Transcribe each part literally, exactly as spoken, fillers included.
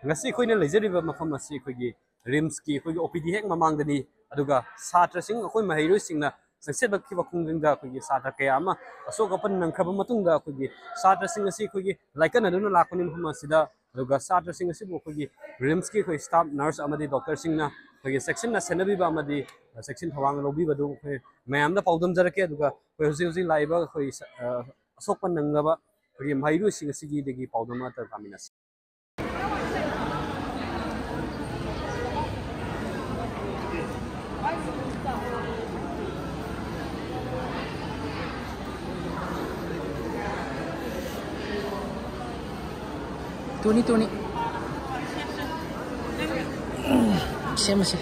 ꯉꯁꯤ ꯑꯩꯈꯣꯏꯅ ꯂꯩꯖꯔꯤꯕ ꯃꯐꯝ ꯑꯁꯤ ꯑꯩꯈꯣꯏꯒꯤ ꯔꯤꯝꯁꯀꯤ ꯑꯩꯈꯣꯏꯒꯤ ꯑꯣ ꯄꯤ ꯗꯤ ꯍꯦꯛ ꯃꯃꯥꯡꯗꯅꯤ꯫ ꯑꯗꯨꯒ ꯁꯥꯇ꯭ꯔꯁꯤꯡ, ꯑꯩꯈꯣꯏ ꯃꯍꯩꯔꯣꯏꯁꯤꯡꯅ ꯆꯪꯁꯤꯜꯂꯛꯈꯤꯕ ꯈꯣꯡꯖꯪꯗ ꯑꯩꯈꯣꯏꯒꯤ ꯁꯥꯇ꯭ꯔ ꯀꯌꯥ ꯑꯃ ꯑꯁꯣꯛ ꯑꯄꯟ ꯅꯪꯈ꯭ꯔꯕ ꯃꯇꯨꯡꯗ ꯑꯩꯈꯣꯏꯒꯤ ꯁꯥꯇ꯭ꯔꯁꯤꯡ ꯑꯁꯤ ꯑꯩꯈꯣꯏꯒꯤ ꯂꯥꯏꯀꯠꯅꯗꯨꯅ ꯂꯥꯛꯄꯅꯤ ꯃꯐꯝ ꯑꯁꯤꯗ꯫ ꯑꯗꯨꯒ ꯁꯥꯇ꯭ꯔꯁꯤꯡ ꯑꯁꯤꯕꯨ ꯑꯩꯈꯣꯏꯒꯤ ꯔꯤꯝꯁꯀꯤ ꯑꯩꯈꯣꯏ ꯁ꯭ꯇꯥꯐ ꯅꯔꯁ ꯑꯃꯗꯤ ꯗꯣꯛꯇꯔꯁꯤꯡꯅ ꯑꯩꯈꯣꯏꯒꯤ ꯆꯦꯛꯁꯤꯟꯅ ꯁꯦꯟꯅꯕꯤꯕ ꯑꯃꯗꯤ ꯆꯦꯛꯁꯤꯟ ꯊꯧꯔꯥꯡ ꯂꯧꯕꯤꯕꯗꯨ ꯑꯩꯈꯣꯏ ꯃꯌꯥꯝꯗ ꯄꯥꯎꯗꯝꯖꯔꯛꯀꯦ꯫ ꯑꯗꯨꯒ ꯑꯩꯈꯣꯏ ꯍꯧꯖꯤꯛ ꯍꯧꯖꯤꯛ ꯂꯥꯛꯏꯕ ꯑꯩꯈꯣꯏ ꯁ-, ꯑ, ꯑꯁꯣꯛꯄ ꯅꯪꯂꯕ ꯑꯩꯈꯣꯏꯒꯤ ꯃꯍꯩꯔꯣꯏꯁꯤꯡ ꯑꯁꯤꯒꯤꯗꯒꯤ ꯄꯥꯎꯗꯝ ꯑꯃ ꯇꯥꯃꯤꯟꯅꯁꯤ꯫ ꯇꯨꯅꯤ, ꯇꯨꯅꯤ꯫ ꯁꯦꯝꯃꯁꯤ꯫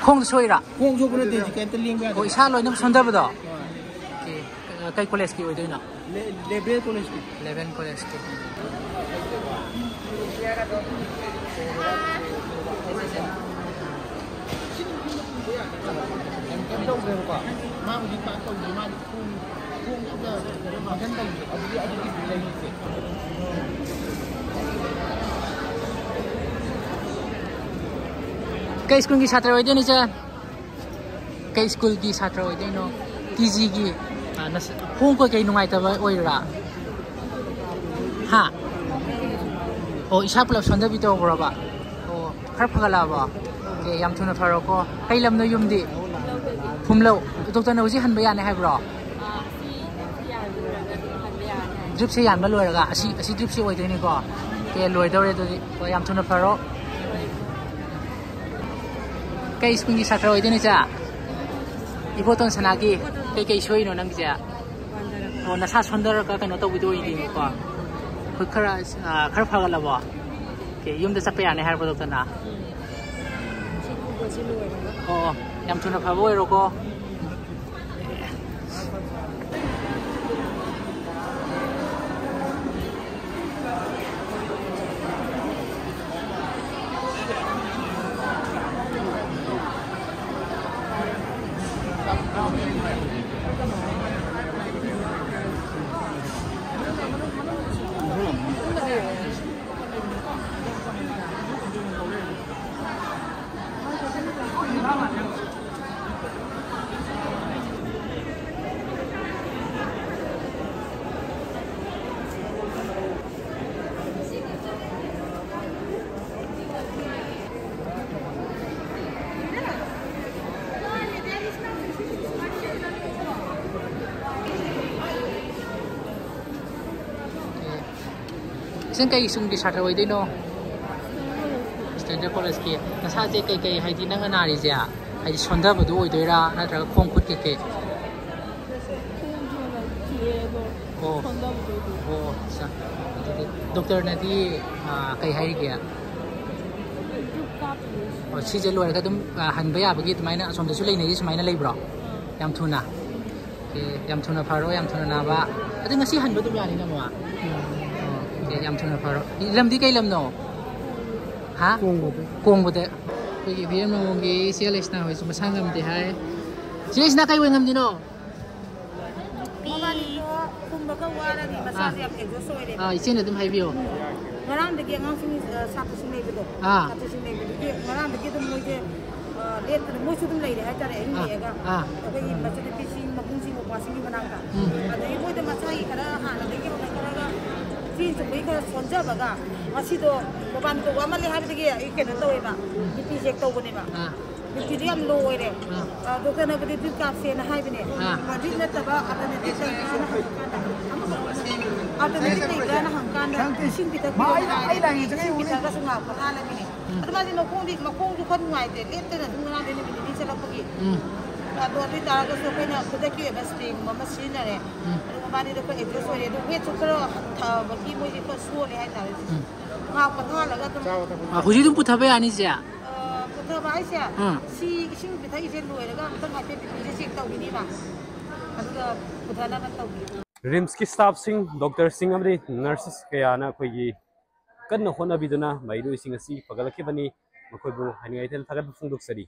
ꯈꯣꯡꯗ ꯁꯣꯛꯏꯔꯥ? ꯈꯣꯡ ꯁꯣꯛꯄ ꯅꯠꯇꯦ, ꯍꯧꯖꯤꯛ ꯀꯩꯝꯇ ꯂꯦꯡꯕ ꯌꯥꯗꯦ꯫ ꯑꯣ, ꯏꯁꯥ ꯂꯣꯏꯅꯃꯛ ꯁꯣꯟꯊꯕꯗꯣ? ꯍꯣꯏ꯫ ꯑꯣꯀꯦ꯫ ꯀ-, ꯀꯩ ꯀꯣꯂꯦꯖꯀꯤ ꯑꯣꯏꯗꯣꯏꯅꯣ? ꯂꯦ-, ꯂꯦꯕꯦꯜ ꯀꯣꯂꯦꯖꯀꯤ꯫ ꯂꯦꯕꯦꯜ ꯀꯣꯂꯦꯖꯀꯤ꯫ ꯀꯩꯝ ꯇꯧꯗ꯭ꯔꯦꯕꯀꯣ꯫ ꯃꯥ ꯍꯧꯖꯤꯛ ꯄꯥꯛ ꯇꯧꯗ꯭ꯔꯤ, ꯃꯥꯗꯤ ꯈꯣꯡ, ꯈꯣꯡ ꯑꯝꯇ ꯐꯪꯁꯟ ꯇꯧꯗ꯭ꯔꯤ꯫ ꯑꯗꯨꯗꯤ, ꯑꯗꯨꯒꯤ ꯂꯩꯔꯤꯁꯦ꯫ ꯀꯩ ꯁ꯭ꯀꯨꯜꯒꯤ ꯁꯥꯇ꯭ꯔ ꯑꯣꯏꯗꯣꯏꯅꯣ, ꯏꯆꯦ? ꯀꯩ ꯁ꯭ꯀꯨꯜꯒꯤ ꯁꯥꯇ꯭ꯔ ꯑꯣꯏꯗꯣꯏꯅꯣ? ꯇꯤ ꯖꯤꯒꯤ, ꯑ, ꯅꯁ-, ꯈꯣꯡ ꯀꯩꯀꯩ ꯅꯨꯡꯉꯥꯏꯇꯕ ꯑꯣꯏꯔꯤꯔꯥ? ꯍꯥ? ꯑꯣ, ꯏꯁꯥ ꯄꯨꯂꯞ ꯁꯣꯟꯊꯕꯤ ꯇꯧꯕ꯭ꯔꯣꯕ? ꯑꯣ, ꯈꯔ ꯐꯒꯠꯂꯛꯑꯕꯣ? ꯑꯣꯀꯦ, ꯌꯥꯝ ꯊꯨꯅ ꯐꯔꯣꯀꯣ꯫ ꯀꯩ ꯂꯝꯅꯣ ꯌꯨꯝꯗꯤ? ꯐꯨꯝꯂꯧ꯫ ꯗꯣꯛꯇꯔꯅ ꯍꯧꯖꯤꯛ ꯍꯟꯕ ꯌꯥꯅꯤ ꯍꯥꯏꯕ꯭ꯔꯣ? ꯗ꯭ꯔꯤꯞꯁꯦ ꯌꯥꯟꯕ ꯂꯣꯏꯔꯒ ꯑꯁꯤ, ꯑꯁꯤ ꯗ꯭ꯔꯤꯞꯁꯦ ꯑꯣꯏꯗꯣꯏꯅꯤꯀꯣ꯫ ꯑꯦ, ꯂꯣꯏꯗꯧꯔꯦ ꯑꯗꯨꯗꯤ꯫ ꯍꯣꯏ, ꯌꯥꯝ ꯊꯨꯅ ꯐꯔꯣ꯫ ꯀꯩ ꯁ꯭ꯀꯨꯜꯒꯤ ꯁꯥꯇ꯭ꯔ ꯑꯣꯏꯗꯣꯏꯅꯣ, ꯏꯆꯥ? ꯏꯕꯣꯇꯣꯟ ꯁꯅꯥꯒꯤ꯫ ꯀꯩꯀꯩ ꯁꯣꯏꯅꯣ ꯅꯪꯒꯤꯁꯦ? ꯑꯣ, ꯅꯁꯥ ꯁꯣꯟꯊꯔꯒ ꯀꯩꯅꯣ ꯇꯧꯕꯤꯗꯣ ꯑꯣꯏꯗꯣꯏꯅꯤꯀꯣ꯫ ꯍꯣꯏ, ꯈꯔ, ꯑꯥ, ꯈꯔ ꯐꯒꯠꯂꯕꯣ? ꯑꯣꯀꯦ, ꯌꯨꯝꯗ ꯆꯠꯄ ꯌꯥꯅꯤ ꯍꯥꯏꯔꯕꯣ ꯗꯣꯛꯇꯔꯅ? ꯑꯣ, ꯑꯣ, ꯌꯥꯝ ꯊꯨꯅ ꯐꯕ ꯑꯣꯏꯔꯣꯀꯣ꯫ ꯏꯆꯟ, ꯀꯩ ꯁ꯭ꯀꯨꯜꯒꯤ ꯁꯥꯇ꯭ꯔ ꯑꯣꯏꯗꯣꯏꯅꯣ? ꯁ꯭ꯇꯦꯟꯗꯔꯠ ꯀꯣꯂꯦꯖꯀꯤ꯫ ꯅꯁꯥꯁꯦ ꯀꯩꯀꯩ, ꯍꯥꯏꯗꯤ, ꯅꯪꯅ ꯅꯥꯔꯤꯁꯦ, ꯍꯥꯏꯗꯤ, ꯁꯣꯟꯊꯕꯗꯣ ꯑꯣꯏꯗꯣꯏꯔꯥ, ꯅꯠꯇ꯭ꯔꯒ ꯈꯣꯡ ꯈꯨꯠ ꯀꯩꯀꯩ? ꯈꯣꯡꯁꯨ ꯍꯥꯟꯅ ꯆꯤꯛꯑꯦ, ꯑꯗꯣ ꯑꯣ꯫ ꯁꯣꯟꯊꯕꯗꯣ ꯑꯣꯏꯗꯣꯏꯔꯥ? ꯑꯣ, ꯑꯠꯆꯥ꯫ ꯑꯗꯨꯗꯤ ꯗꯣꯛꯇꯔꯅꯗꯤ, ꯑꯥ, ꯀꯩ ꯍꯥꯏꯔꯤꯒꯦ? ꯗ꯭ꯔꯤꯞ ꯀꯥꯞꯄꯤꯌꯦ꯫ ꯑꯣ, ꯁꯤꯁꯦ ꯂꯣꯏꯔꯒ ꯑꯗꯨꯝ, ꯑꯥ, ꯍꯟꯕ ꯌꯥꯕꯒꯤ ꯑꯗꯨꯃꯥꯏꯅ ꯑꯁꯣꯝꯗꯁꯨ ꯂꯩꯅꯔꯤ, ꯁꯨꯃꯥꯏꯅ ꯂꯩꯕ꯭ꯔꯣ? ꯑꯥ꯫ ꯌꯥꯝ ꯊꯨꯅ? ꯑꯣꯀꯦ, ꯌꯥꯝ ꯊꯨꯅ ꯐꯔꯣ, ꯌꯥꯝ ꯊꯨꯅ ꯅꯥꯕ꯫ ꯑꯗꯨ ꯉꯁꯤ ꯍꯟꯕ ꯑꯗꯨꯝ ꯌꯥꯅꯤꯅ, ꯃꯃꯥ? ꯑꯣꯀꯦ, ꯌꯥꯝ ꯊꯨꯅ ꯐꯔꯣ꯫ ꯂꯝꯗꯤ ꯀꯩ ꯂꯝꯅꯣ? ꯍꯥ? ꯀꯣꯡꯕꯗ꯫ ꯀꯣꯡꯕꯗ꯫ ꯑꯩꯈꯣꯏꯒꯤ ꯚꯤ ꯑꯦꯝ ꯅꯒꯣꯡꯒꯤ ꯏꯆꯦ ꯂꯩꯁꯅꯥ ꯍꯣꯏꯁꯨ ꯃꯁꯥ ꯉꯝꯗꯦ ꯍꯥꯏ꯫ ꯏꯆꯦ ꯂꯩꯁꯅꯥ, ꯀꯩ ꯑꯣꯏ ꯉꯝꯗ꯭ꯔꯤꯅꯣ? ꯃꯕꯥꯅꯤꯗꯣ ꯀꯨꯝꯕꯒ ꯋꯥꯔꯅꯤ, ꯃꯁꯥꯁꯦ ꯑꯥ꯫ ꯌꯥꯝ ꯑꯦꯛꯖꯣꯁ ꯑꯣꯏꯔꯦ꯫ ꯑꯥ, ꯏꯆꯦꯅ ꯑꯗꯨꯝ ꯍꯥꯏꯕꯤꯌꯣ꯫ ꯉꯔꯥꯡꯗꯒꯤ ꯑꯉꯥꯡꯁꯤꯡ, ꯑ, ꯁꯥꯇ꯭ꯔꯁꯤꯡ ꯂꯩꯕꯗꯣ, ꯑꯥ꯫ ꯁꯥꯇ꯭ꯔꯁꯤꯡ ꯂꯩꯕꯗꯨꯒꯤ ꯉꯔꯥꯡꯗꯒꯤ ꯑꯗꯨꯝ ꯃꯣꯏꯁꯦ, ꯑ, ꯂꯦꯞꯇꯅ ꯃꯣꯏꯁꯨ ꯑꯗꯨꯝ ꯂꯩꯔꯦ ꯍꯥꯏꯇꯥꯔꯦ, ꯑꯍꯤꯡ ꯑꯥ, ꯂꯦꯛꯑꯒ꯫ ꯑꯥ꯫ ꯑꯩꯈꯣꯏꯒꯤ ꯃꯆꯟꯅꯨꯄꯤꯁꯤꯡ, ꯃꯕꯨꯡꯁꯤꯡ, ꯃꯧꯄ꯭ꯋꯥꯁꯤꯡꯒꯤ ꯃꯅꯥꯛꯇ꯫ ꯎꯝ꯫ ꯑꯗꯒꯤ ꯃꯣꯏꯗ ꯃꯁꯥꯒꯤ ꯈꯔ ꯍꯥꯟꯅꯗꯒꯤ ꯍꯧꯅ ꯈꯔꯒ ꯆꯦꯟ ꯆꯣꯡꯕꯒꯤ ꯈꯔ ꯁꯣꯟꯖꯕꯒ ꯉꯁꯤꯗꯣ ꯃꯕꯥꯅꯤꯗꯣ ꯋꯥꯃꯜꯂꯦ ꯍꯥꯏꯕꯗꯒꯤ ꯑꯩ ꯀꯩꯅꯣ ꯇꯧꯋꯦꯕ, ꯕꯤ ꯄꯤ ꯆꯦꯛ ꯇꯧꯕꯅꯦꯕ꯫ ꯑꯥ꯫ ꯕꯤ ꯄꯤꯗꯤ ꯌꯥꯝ ꯂꯣ ꯑꯣꯏꯔꯦ꯫ ꯑꯥ꯫ ꯑ, ꯗꯣꯛꯇꯔꯅꯕꯨꯗꯤ ꯗ꯭ꯔꯤꯞ ꯀꯥꯞꯁꯦꯅ ꯍꯥꯏꯕꯅꯦ꯫ ꯑꯥ꯫ ꯑ, ꯗ꯭ꯔꯤꯞ ꯅꯠꯇꯕ ꯑꯜꯇꯔꯅꯦꯇꯤꯚ ꯂꯩꯕ꯭ꯔꯥꯅ ꯍꯪꯀꯥꯟꯗ, ꯑꯜꯇꯔꯅꯦꯇꯤꯚ ꯂꯩꯕ꯭ꯔꯥꯅ ꯍꯪꯀꯥꯟꯗ, ꯏꯁꯤꯡ ꯄꯤꯊꯛꯄꯤꯔꯣ ꯍꯥꯏꯔꯦ꯫ ꯏꯁꯤꯡ ꯄꯤꯊꯛꯑꯒꯁꯨ ꯉꯥꯏꯍꯥꯛ ꯄꯣꯊꯥꯍꯜꯂꯝꯃꯤꯅꯦ꯫ ꯑꯗꯣ ꯃꯥꯗꯤ ꯃꯈꯣꯡꯗꯤ, ꯃꯈꯣꯡꯁꯨ ꯈꯔ ꯅꯨꯡꯉꯥꯏꯇꯦ, ꯂꯦꯞꯇꯅ ꯑꯗꯨꯝ ꯉꯔꯥꯡꯗꯩ ꯅꯨꯃꯤꯠ ꯅꯤꯅꯤ ꯆꯠꯂꯛꯄꯒꯤ꯫ ꯑꯗꯣ ꯑꯗꯨ ꯑꯣꯏꯇꯥꯔꯒꯁꯨ ꯑꯩꯈꯣꯏꯅ ꯈꯨꯗꯛꯀꯤ ꯑꯣꯏꯕ ꯁ꯭ꯄ꯭ꯔꯦꯒꯨꯝꯕ ꯑꯃ ꯁꯤꯖꯤꯟꯅꯔꯦ꯫ ꯑꯗꯨꯒ ꯃꯥꯗꯤ ꯑꯩꯈꯣꯏ ꯑꯦꯗꯖꯁ ꯑꯣꯏꯔꯦ꯫ ꯑꯗꯣ ꯋꯦꯠꯁꯨ ꯈꯔ ꯍꯟꯊꯕꯒꯤ ꯃꯣꯏꯁꯦ ꯈꯔ ꯁꯣꯜꯂꯦ ꯍꯥꯏꯇꯥꯔꯦ꯫ ꯉꯥꯏꯍꯥꯛ ꯄꯣꯊꯥꯍꯜꯂꯒ ꯑꯗꯨꯝ꯫ ꯑ, ꯍꯧꯖꯤꯛ ꯑꯗꯨꯝ ꯄꯨꯊꯕ ꯌꯥꯅꯤ, ꯏꯆꯦ? ꯑ, ꯄꯨꯊꯕ ꯍꯥꯏꯁꯦ, ꯁꯤ ꯏꯁꯤꯡ ꯄꯤꯊꯛꯏꯁꯦ ꯂꯣꯏꯔꯒ ꯑꯃꯨꯛꯇꯪ ꯍꯥꯏꯐꯦꯠ ꯕꯤ ꯄꯤꯁꯦ ꯆꯦꯛ ꯇꯧꯈꯤꯅꯤꯕ꯫ ꯑꯗꯨꯒ ꯄꯨꯊꯅꯕ ꯇꯧꯕꯤꯌꯨ꯫ ꯔꯤꯝꯁꯀꯤ ꯁ꯭ꯇꯥꯐꯁꯤꯡ, ꯗꯣꯛꯇꯔꯁꯤꯡ ꯑꯃꯗꯤ ꯅꯔꯁꯦꯁ ꯀꯌꯥꯅ ꯑꯩꯈꯣꯏꯒꯤ ꯀꯟꯅ ꯍꯣꯠꯅꯕꯤꯗꯨꯅ ꯃꯍꯩꯔꯣꯏꯁꯤꯡ ꯑꯁꯤ ꯐꯒꯠꯂꯛꯈꯤꯕꯅꯤ꯫ ꯃꯈꯣꯏꯕꯨ ꯍꯥꯏꯅꯤꯡꯉꯥꯏ ꯂꯩꯇꯅ ꯊꯥꯒꯠꯄ ꯐꯣꯡꯗꯣꯛꯆꯔꯤ꯫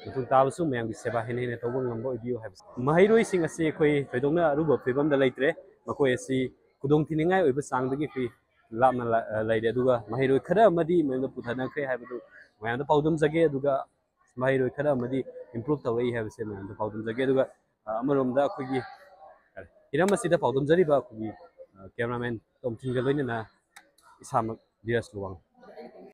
ꯃꯇꯨꯡ ꯇꯥꯕꯁꯨ ꯃꯌꯥꯝꯒꯤ ꯁꯦꯕꯥ ꯍꯦꯟꯅ ꯍꯦꯟꯅ ꯇꯧꯕ ꯉꯝꯕ ꯑꯣꯏꯕꯤꯌꯨ ꯍꯥꯏꯕꯁꯤ꯫ ꯃꯍꯩꯔꯣꯏꯁꯤꯡ ꯑꯁꯤ ꯑꯩꯈꯣꯏ ꯊꯣꯏꯗꯣꯛꯅ ꯑꯔꯨꯕ ꯐꯤꯕꯝꯗ ꯂꯩꯇ꯭ꯔꯦ꯫ ꯃꯈꯣꯏ ꯑꯁꯤ ꯈꯨꯗꯣꯡꯊꯤꯅꯤꯡꯉꯥꯏ ꯑꯣꯏꯕ ꯆꯥꯡꯗꯒꯤ ꯑꯩꯈꯣꯏ ꯂꯥꯞꯅ ꯂ-, ꯂꯩꯔꯦ꯫ ꯑꯗꯨꯒ ꯃꯍꯩꯔꯣꯏ ꯈꯔ ꯑꯃꯗꯤ ꯃꯌꯨꯝꯗ ꯄꯨꯊꯅꯈ꯭ꯔꯦ ꯍꯥꯏꯕꯗꯨ ꯃꯌꯥꯝꯗ ꯄꯥꯎꯗꯝꯖꯒꯦ꯫ ꯑꯗꯨꯒ ꯃꯍꯩꯔꯣꯏ ꯈꯔ ꯑꯃꯗꯤ ꯏꯝꯄ꯭ꯔꯨꯞ ꯇꯧꯔꯛꯏ ꯍꯥꯏꯕꯁꯦ ꯃꯌꯥꯝꯗ ꯄꯥꯎꯗꯝꯖꯒꯦ꯫ ꯑꯗꯨꯒ, ꯑ, ꯑꯃꯔꯣꯝꯗ ꯑꯩꯈꯣꯏꯒꯤ ꯍꯤꯔꯝ ꯑꯁꯤꯗ ꯄꯥꯎꯗꯝꯖꯔꯤꯕ ꯑꯩꯈꯣꯏꯒꯤ, ꯑ, ꯀꯦꯃꯦꯔꯥꯃꯦꯟ ꯇꯣꯝꯊꯤꯟꯒ ꯂꯣꯏꯅꯅ ꯏꯁꯥꯃꯛ ꯙꯤꯔꯖ ꯂꯨꯋꯥꯡ꯫